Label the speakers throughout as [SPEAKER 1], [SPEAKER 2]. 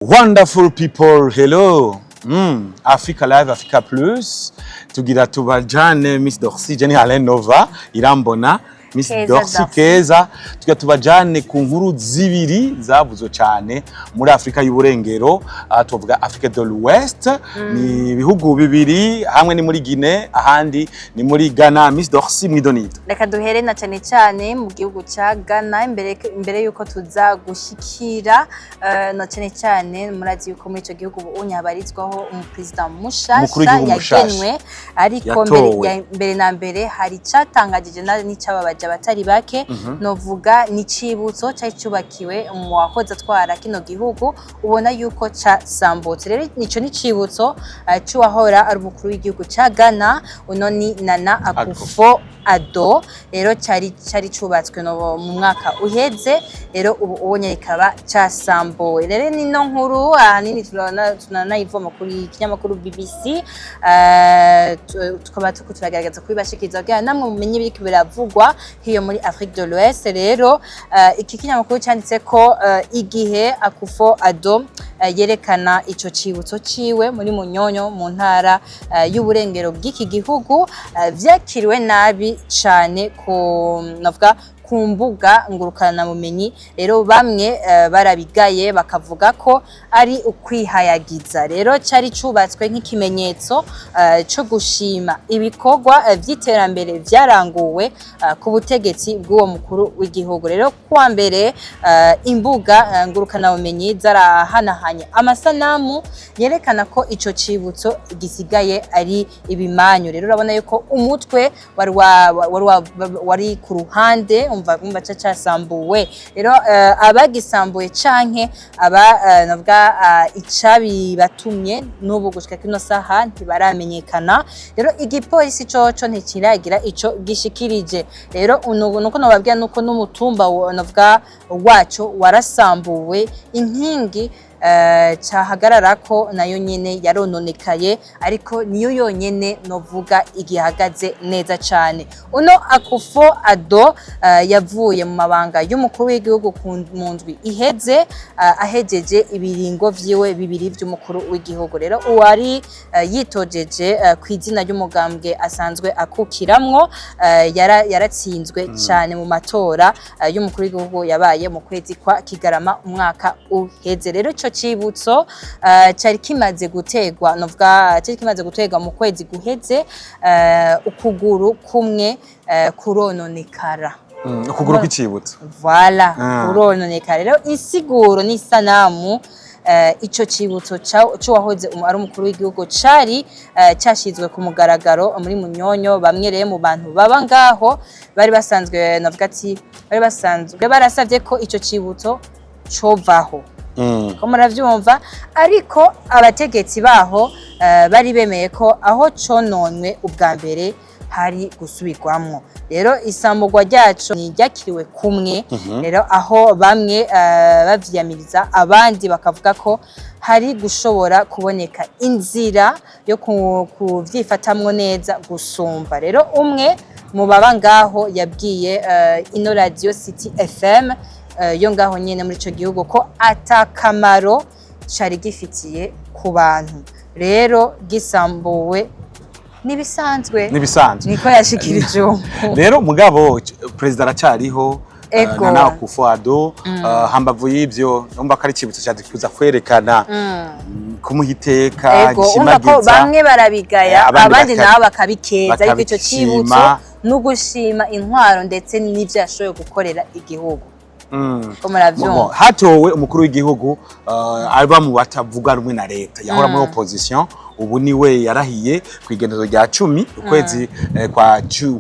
[SPEAKER 1] Wonderful people, hello. Africa Live, Africa Plus. Tugira tubajane Miss Dorcy, Jenny Alain Nova, Irambona, Miss
[SPEAKER 2] Keza
[SPEAKER 1] Dorcy
[SPEAKER 2] Dorcy.
[SPEAKER 1] Keza. Tugira tubajane ku nkuru zibiri zavuzwe cyane muri Afrika y'Uburengero, tuvuga Afrique de l'Ouest, ni ibihugu bibiri, hamwe ni muri Guinée, ahandi ni muri Ghana. Miss Dorcy, mwidonido.
[SPEAKER 2] Reka duhere na cane cane mu gihugu ca Ghana imbere yuko tuza gushikira na cane cane murazi yuko muri ico gihugu ubu habarizwaho umuperezida
[SPEAKER 1] Umukuru
[SPEAKER 2] mushasha
[SPEAKER 1] w'igihugu mushasha.
[SPEAKER 2] yagenwe, ariko mbere,
[SPEAKER 1] Yatowe.
[SPEAKER 2] Mbere na mbere hari icatangajije n'icababaje abatari bake, novuga ni icibutso cari cubakiwe mu wahoze atwara kino gihugu, ubona yuko casambutse. Rero nico ni icibutso c'uwahora ari umukuru w'igihugu ca Ghana, uno ni Nana Akufo Addo. Rero cari cubatswe no mu mwaka uheze, rero ubu ubonye rikaba casambuwe. Rero nino nkuru ahanini turanayivoma kuri ikinyamakuru BBC, tukaba turiko turagerageza kubibashikiriza kugira namwe mumenye ibiriko biravugwa hiyo muri Afrique de l'Ouest. Rero iki kinyamakuru canditse ko igihe Akufo Addo yerekana ico cibutso ciwe muri Munyonyo mu ntara y'uburengero bw'iki gihugu, vyakiriwe nabi cane ku navuga ku mbuga ngurukanabumenyi. Rero bamwe barabigaye, bakavuga ko ari ukwihayagiza. Rero cari cubatswe nk'ikimenyetso co gushima ibikorwa vy'iterambere vyaranguwe ku butegetsi bw'uwo mukuru w'igihugu. Rero kuwa mbere imbuga ngurukanabumenyi zarahanahanye amasanamu yerekana ko ico cibutso gisigaye ari ibimanyu. Rero urabona yuko umutwe wari ku ruhande, umva casambuwe. Rero abagisambuye canke aba navuga icabibatumye, n'ubu gushika kino saha ntibaramenyekana. Rero igipolisi coco ntikiragira ico gishikirije. Rero nuko nobabwira nuko n'umutumba navuga waco warasambuwe, inkingi cahagararako nayo nyene yarononekaye, ariko niyo yonyene novuga igihagaze neza cane. Uno Akufo Addo yavuye mu mabanga y'umukuru w'igihugu mu ndwi iheze, ahejeje ibiringo vyiwe bibiri vy'umukuru w'igihugu. Rero uwari yitojeje kw'izina ry'umugambwe asanzwe akukiramwo, yaratsinzwe cane mu matora y'umukuru w'igihugu yabaye mu kwezi kwa Kigarama umwaka uheze. Rero ico cibutso cari kimaze gutegwa, novuga cari kimaze gutegwa mu kwezi guheze, ukuguru kumwe kurononekara.
[SPEAKER 1] Ukuguru kw'icibutso.
[SPEAKER 2] Voilà. Kurononekara. Rero insiguro n'isanamu ico cibutso c'uwahoze ari umukuru w'igihugu cari cashizwe ku mugaragaro muri Munyonyo, bamwe rero mu bantu baba ngaho bari basanzwe, navuga ati bari basanzwe barasavye ko ico cibutso covaho, ko muravyumva, ariko abategetsi baho bari bemeye ko aho cononwe ubwa mbere hari gusubirwamwo. Rero isamburwa ryaco ntiryakiriwe kumwe. Rero aho bamwe bavyiyamiriza, abandi bakavuga ko hari gushobora kuboneka inzira yo kuvyifatamwo neza gusumba. Rero umwe mu baba ngaho yabwiye ino radio City FM yo ngaho nyene muri ico gihugu ko atakamaro cari gifitiye ku bantu, rero gisambuwe nibisanzwe.
[SPEAKER 1] Nibisanzwe.
[SPEAKER 2] Niko yashikirije uwo.
[SPEAKER 1] Rero mugabo perezida aracariho, Nana Akufo-Addo. Hambavu y'ivyo, numva ko ari icibutso cyaza kwerekana kumuha iteka.
[SPEAKER 2] Ego, umva ko
[SPEAKER 1] gishimagiza.
[SPEAKER 2] bamwe barabigaya,
[SPEAKER 1] abandi
[SPEAKER 2] abandi nabo bakabikeza, ariko ico
[SPEAKER 1] bakabishima.
[SPEAKER 2] cibutso no gushima intwaro ndetse n'ivyo yashoboye gukorera igihugu, ko muravyumva.
[SPEAKER 1] Hatowe umukuru w'igihugu aba mu batavuga rumwe na leta, yahora muri opposition, ubu niwe yarahiye ku igendezo rya 10 ukwezi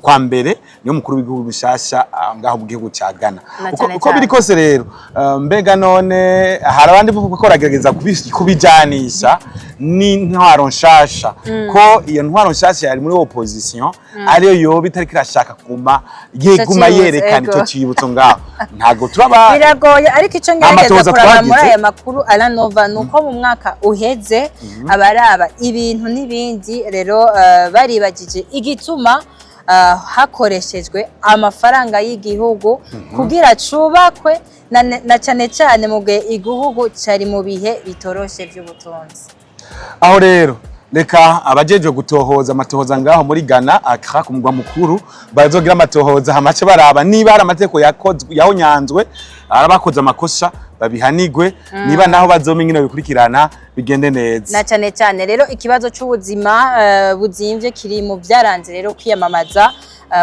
[SPEAKER 1] kwa mbere, niwe mukuru w'igihugu bishasha ngaho mu gihugu ca Ghana.
[SPEAKER 2] Na
[SPEAKER 1] Uko,
[SPEAKER 2] cane
[SPEAKER 1] uko biri
[SPEAKER 2] cane.
[SPEAKER 1] kose rero, mbega none hari abandi bavuga ko baragerageza kubijanisha n'intwaro nshasha, ko iyo ntwaro nshasha yari muri opposition ariyo yoba itariko irashaka kuguma yeguma
[SPEAKER 2] cibutso,
[SPEAKER 1] yerekana
[SPEAKER 2] ego.
[SPEAKER 1] ico cibutso ngaho? Ntabwo turaba
[SPEAKER 2] Biragoye, ariko ico ngerageza
[SPEAKER 1] amatohoza
[SPEAKER 2] kuraba muri
[SPEAKER 1] twagize.
[SPEAKER 2] aya makuru aranova ni uko mu mwaka uheze abaraba ibintu n'ibindi rero baribagije igituma hakoreshejwe amafaranga y'igihugu kugira cubakwe, na cane cane mu gihe igihugu cari mu bihe bitoroshe vy'ubutunzi.
[SPEAKER 1] Aho rero reka abajejwe gutohoza amatohoza ngaho muri Ghana, Accra, ku mugwa mukuru, bazogira amatohoza hamace baraba niba hari amategeko yakozwe yahonyanzwe, arabakoze amakosa babihanigwe, niba naho bazomenya ingene bikurikirana bigende neza.
[SPEAKER 2] Na cane cane rero ikibazo c'ubuzima buzimvye kiri mu vyaranze rero kwiyamamaza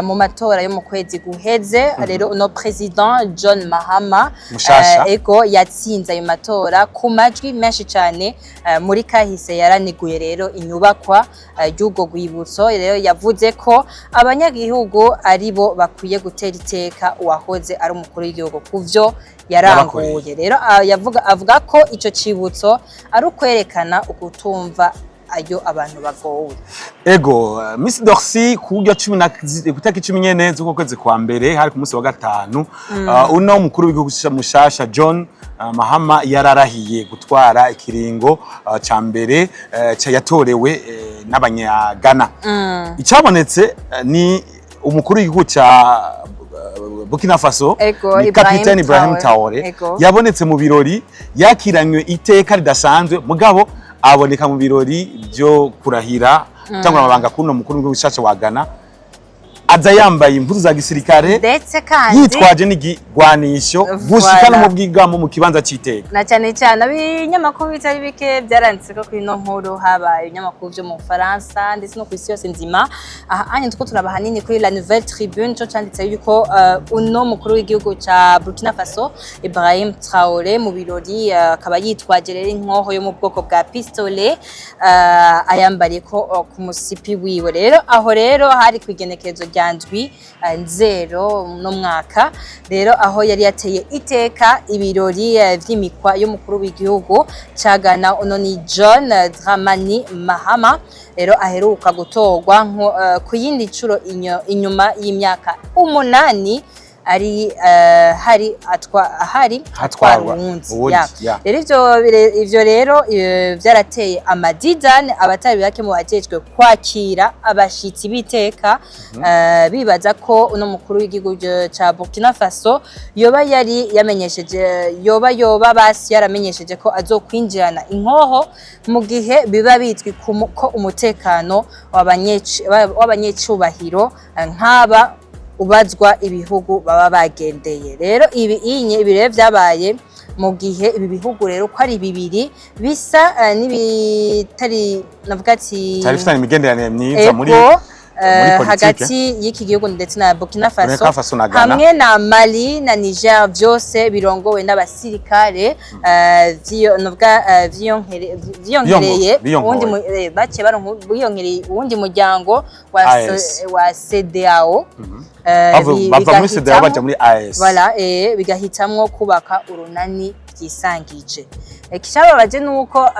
[SPEAKER 2] mu matora yo mu kwezi guheze. Rero uno president John Mahama
[SPEAKER 1] Mushasha.
[SPEAKER 2] Ego, yatsinze ayo matora ku majwi menshi cane. Muri kahise yaraniguye rero inyubakwa ry'urwo rwibutso. Rero yavuze ko abanyagihugu ari bo bakwiye gutera iteka uwahoze ari umukuru w'igihugu kuvyo yaranguye. Rero avuga ko ico cibutso ari ukwerekana ukutumva ayo abantu bagowe.
[SPEAKER 1] Ego, Miss Dorcy, ku buryo 10 na kutariki 10 nyene z'uko kwezi kwa mbere, hari ku munsi wa gatanu, uno mukuru w'igihugu mushasha John Mahama yararahiye gutwara ikiringo ca mbere yatorewe n'abanyagana. Icabonetse ni umukuru w'igihugu ca Burkina Faso, ni
[SPEAKER 2] Ibrahim
[SPEAKER 1] Capitaine Ibrahim
[SPEAKER 2] Traoré.
[SPEAKER 1] Traoré, yabonetse mu birori yakiranywe iteka ridasanzwe, mugabo aboneka mu birori byo kurahira gutangura amabanga kuno mukuru w'igihugu cacu wa Ghana, aza yambaye impuzu za gisirikare,
[SPEAKER 2] ndetse kandi
[SPEAKER 1] yitwaje n'igigwanisho gushika no
[SPEAKER 2] Voilà.
[SPEAKER 1] mu bwigamo mu kibanza c'iteka.
[SPEAKER 2] Na cyane cyane ibinyamakuru bitari bike byaranditse ko kuri ino nkuru, habaye ibinyamakuru byo mu Bufaransa ndetse no ku isi yose nzima. Aha anye tuko turaba hanini kuri La Nouvelle Tribune, co canditse yuko uno mukuru w'igihugu ca Burkina Faso Ibrahim Traoré mu birori akaba yitwaje rero inkoho yo mu bwoko bwa pistolet, ayambariye ko ku musipi wiwe. Rero aho rero hari kwigenekerezo rya 7 nzero no mwaka, rero aho yari yateye iteka ibirori vy'imikwa y'umukuru w'igihugu ca Ghana. Uno ni John Dramani Mahama rero aheruka gutorwa ku yindi ncuro inyuma y'imyaka 8 ari hari atwa hari
[SPEAKER 1] Hatwarwa
[SPEAKER 2] uwundi.
[SPEAKER 1] uwundi,
[SPEAKER 2] Ya. Rero ivyo rero vyarateye amadidane abatari bake mu bajejwe kwakira abashitsi b'iteka, bibaza ko uno mukuru w'igihugu ca Burkina Faso yoba yari yamenyesheje, yoba basi yaramenyesheje ko azokwinjirana inkoho, mu gihe biba bizwi ko umutekano w'abanyecubahiro nk'aba ubazwa ibihugu baba bagendeye. Rero ibi inye ibi rero vyabaye mu gihe ibi bihugu rero ko ari bibiri bisa n'ibitari navuga ati
[SPEAKER 1] cyari bifitanye imigenderanire myiza muri
[SPEAKER 2] ego
[SPEAKER 1] muri politike.
[SPEAKER 2] Hagati y'iki gihugu ndetse na Burkina Faso,
[SPEAKER 1] Burkina Faso na Ghana.
[SPEAKER 2] Hamwe na Mali na Niger, byose birongowe n'abasirikare navuga vyiyongereye
[SPEAKER 1] Biyongoye.
[SPEAKER 2] uwundi baciye baronka biyongereye uwundi muryango wa
[SPEAKER 1] AES.
[SPEAKER 2] Wa CEDEAO.
[SPEAKER 1] Bava muri CEDEAO baja muri AES.
[SPEAKER 2] Voilà, bigahitamwo kubaka urunani ryisangije. Ikicababaje nuko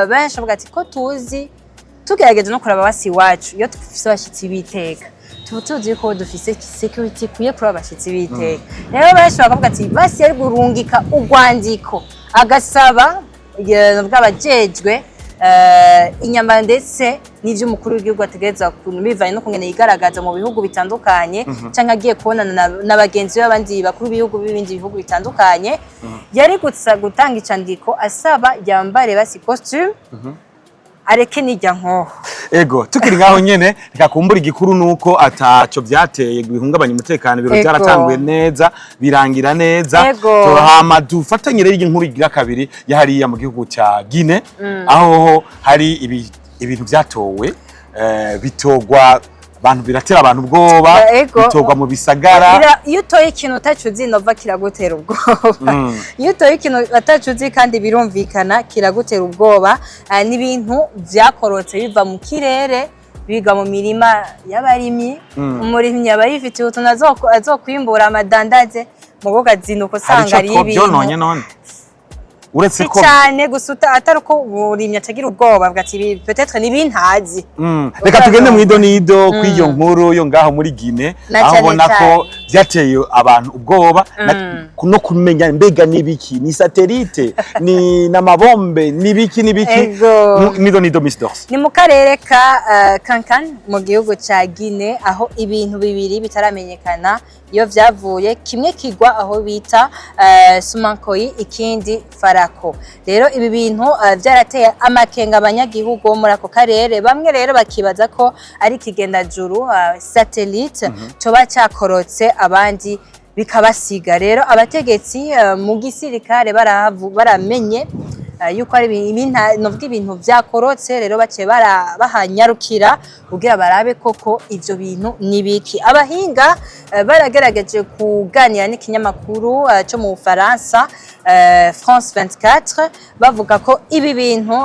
[SPEAKER 2] benshi bavuga ati ko tuzi tugerageje no kuraba basi iwacu, iyo dufise abashitsi b'iteka tuba tuzi ko dufise security ikwiye kuri abashitsi b'iteka. Rero benshi bakavuga ati basi yari gurungika urwandiko agasaba bw'abajejwe inyama ndetse n'ivy'umukuru w'igihugu ategerezwa bivanye no kungene yigaragaza mu bihugu bitandukanye, canke agiye kubonana na bagenzi be abandi bakuru b'ibihugu b'ibindi bihugu bitandukanye, yari gusa gutanga icandiko asaba yambare basi costume, areke n'irya nkoho.
[SPEAKER 1] Ego, tukiri ngaho nyene, reka kumbura igikuru nuko ataco vyateye bihungabanya umutekano. Ibiro byaratanguye neza, birangira neza. Tuhama dufatanye rero inkuru igira kabiri yahariya mu gihugu ca Guinea, aho hari ibintu vyatowe, bitogwa abantu, biratera abantu ubwoba, bitogwa mu bisagara.
[SPEAKER 2] Iyo utoye ikintu utacu uzi, nova kiragutera ubwoba. Iyo utoye ikintu atacu uzi kandi birumvikana kiragutera ubwoba. N'ibintu vyakorotse biva mu kirere biga mu mirima y'abarimyi. Umurimyi aba yifitiye utuntu azokwimbura amadandaze, mugo kazinduka
[SPEAKER 1] Hari
[SPEAKER 2] usanga
[SPEAKER 1] ico
[SPEAKER 2] ari ibintu
[SPEAKER 1] vyononye none. Uretse
[SPEAKER 2] Si
[SPEAKER 1] ko
[SPEAKER 2] cyane gusa, atari uko umurimyi atagira ubwoba, avuga ati: "Ibi peut-être ni ibintazi."
[SPEAKER 1] Reka tugende mu idonido kw'iyo nkuru yo ngaho muri Guinée,
[SPEAKER 2] Na
[SPEAKER 1] aho
[SPEAKER 2] cane
[SPEAKER 1] ubona ko
[SPEAKER 2] cane.
[SPEAKER 1] byateye abantu ubwoba no kumenya mbega nibiki, ni satellite, ni n'amabombe, nibiki nibiki?
[SPEAKER 2] Ego.
[SPEAKER 1] Mw'idonido, Miss Dorcy.
[SPEAKER 2] Ni mu karere ka Kankan mu gihugu ca Guinée, aho ibintu bibiri bitaramenyekana iyo vyavuye, kimwe kigwa aho bita Sumankoyi, ikindi Farako. Rero ibi bintu vyarateye amakenga abanyagihugu bo muri ako karere. Bamwe rero bakibaza ko ari ikigendajuru, satellite, coba cakorotse, abandi bikabasiga. Rero abategetsi mu gisirikare baramenye yuko ari novuga ibintu vyakorotse. Rero baciye bahanyarukira kugira barabe koko ivyo bintu nibiki. Abahinga baragerageje kuganira n'ikinyamakuru co mu Bufaransa, France 24, bavuga ko ibi bintu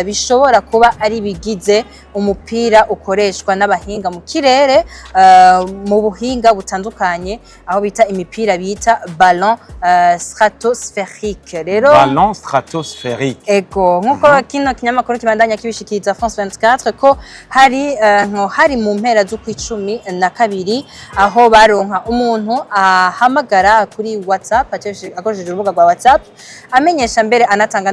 [SPEAKER 2] bishobora kuba ari bigize umupira ukoreshwa n'abahinga mu kirere, mu buhinga butandukanye, aho bita imipira bita ballon stratosphérique. Rero
[SPEAKER 1] Ballon stratosphérique.
[SPEAKER 2] Ego, nkuko kino kinyamakuru kibandanya kibishikiriza, France 24, ko hari nko hari mu mpera z'ukwicumi na kabiri, aho baronka umuntu ahamagara kuri WhatsApp akoresheje urubuga rwa WhatsApp, amenyesha mbere anatanga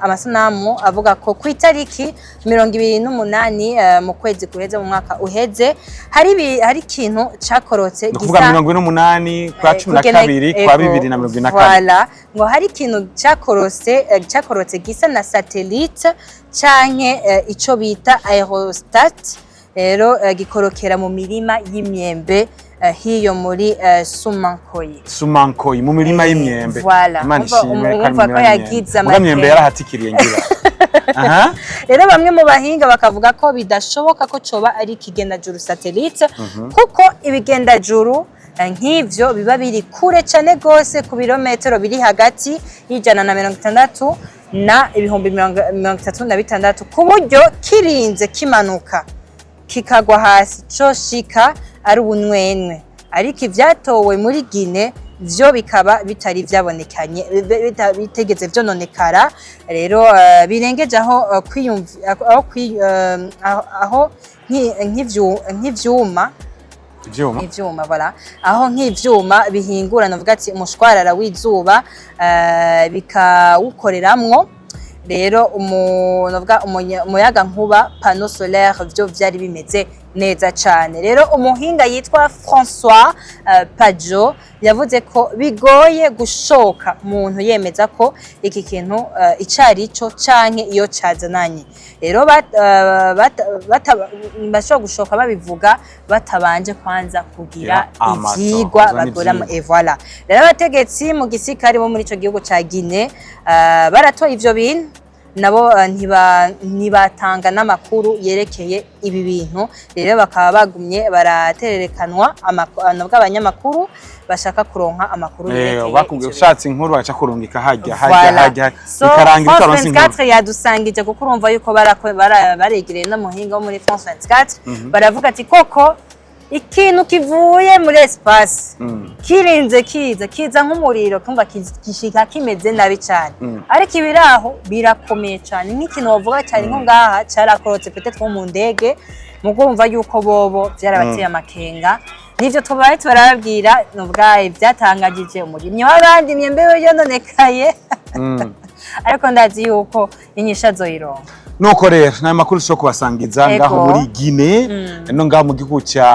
[SPEAKER 2] amasanamu, avuga ko ku itariki 28 mu kwezi guheze, mu mwaka uheze, hari ikintu cakorotse.
[SPEAKER 1] Ni ukuvuga 28 kwa 12 kwa 2024.
[SPEAKER 2] Voilà, ngo hari ikintu cakorotse gisa na satellite canke ico bita aérostat. Rero gikorokera mu mirima y'imyembe hiyo muri Sumankoyi.
[SPEAKER 1] Sumankoyi, mu mirima y'imyembe.
[SPEAKER 2] Voilà.
[SPEAKER 1] Imana ishimwe ko ari
[SPEAKER 2] Umva
[SPEAKER 1] mu
[SPEAKER 2] ko
[SPEAKER 1] mirima
[SPEAKER 2] yagize
[SPEAKER 1] y'imyembe. Muga myembe
[SPEAKER 2] amakenga.
[SPEAKER 1] yarahatikiriye ngira aha.
[SPEAKER 2] Rero bamwe mu bahinga bakavuga ko bidashoboka ko coba ari ikigendajuru satellite, kuko ibigendajuru nk'ivyo biba biri kure cane gose, ku birometero biri hagati y'160 na 36000, ku buryo kirinze kimanuka kikagwa hasi coshika ari ubunwenwe. Ariko ivyatowe muri Guinée vyo bikaba bitari vyabonekanye, bitegeze vyononekara. Rero birengeje aho aho aho nk'ivyuma
[SPEAKER 1] Ivyuma.
[SPEAKER 2] Ivyuma, voilà, aho nk'ivyuma bihingura, navuga ati umushwarara w'izuba, bikawukoreramwo. Rero navuga umuyaga nkuba, panneau solaire, vyo vyari bimeze neza cane. Rero umuhinga yitwa François Pajo yavuze ko bigoye gushoka umuntu yemeza ko iki kintu icari ico canke iyo cazananye. Rero bashobora gushoka babivuga batabanje kwanza kugira ivyigwa
[SPEAKER 1] amatohoza
[SPEAKER 2] bagoramo.
[SPEAKER 1] n'ivyigwa.
[SPEAKER 2] Et voilà. Rero abategetsi mu gisirikare bo muri ico gihugu ca Guinée baratoye ivyo bintu, nabo ntibatanga n'amakuru yerekeye ibi bintu. Rero bakaba bagumye baratererekanwa nabwo abanyamakuru bashaka kuronka amakuru yerekeye
[SPEAKER 1] Bakubwiye
[SPEAKER 2] ivyo bintu.
[SPEAKER 1] Ushatse inkuru bagaca kurungika hajya hajya
[SPEAKER 2] Voilà.
[SPEAKER 1] hajya,
[SPEAKER 2] So,
[SPEAKER 1] bikarangira
[SPEAKER 2] France
[SPEAKER 1] utaronse inkuru.
[SPEAKER 2] 24 yadusangije, kuko urumva yuko baregereye n'umuhinga wo muri France 24, baravuga ati koko ikintu kivuye muri espace kirinze kiza, kiza nk'umuriro, kumva gishika kimeze nabi cyane, ariko ibiraho birakomeye cyane, nk'ikintu bavuga cyane nko ngaha carakorotse peut-être nko mu ndege. Mu kumva yuko bobo vyarabateye amakenga, nivyo tubaye turababwira. Nubwa ivyatangagije umurimyi w'abandi, imyembe we yononekaye, ariko ndazi yuko inyishu azoyironka.
[SPEAKER 1] Nuko rero n'ayo makuru dushobora kubasangiza ngaho muri Guinée no ngaho mu gihugu cya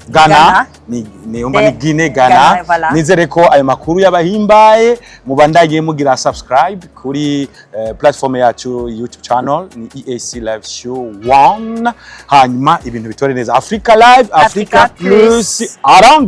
[SPEAKER 1] Ghana.
[SPEAKER 2] Ghana.
[SPEAKER 1] Ni umva ni Guinée, Ghana.
[SPEAKER 2] Ghana, voilà.
[SPEAKER 1] Nizere ko ayo makuru y'abahimbaye. Mubandanye mugira subscribe kuri platform yacu YouTube channel, ni EAC Live Show 1, hanyuma ibintu bitore neza. Africa Live, Africa,
[SPEAKER 2] Africa
[SPEAKER 1] Plus
[SPEAKER 2] Plus.
[SPEAKER 1] around.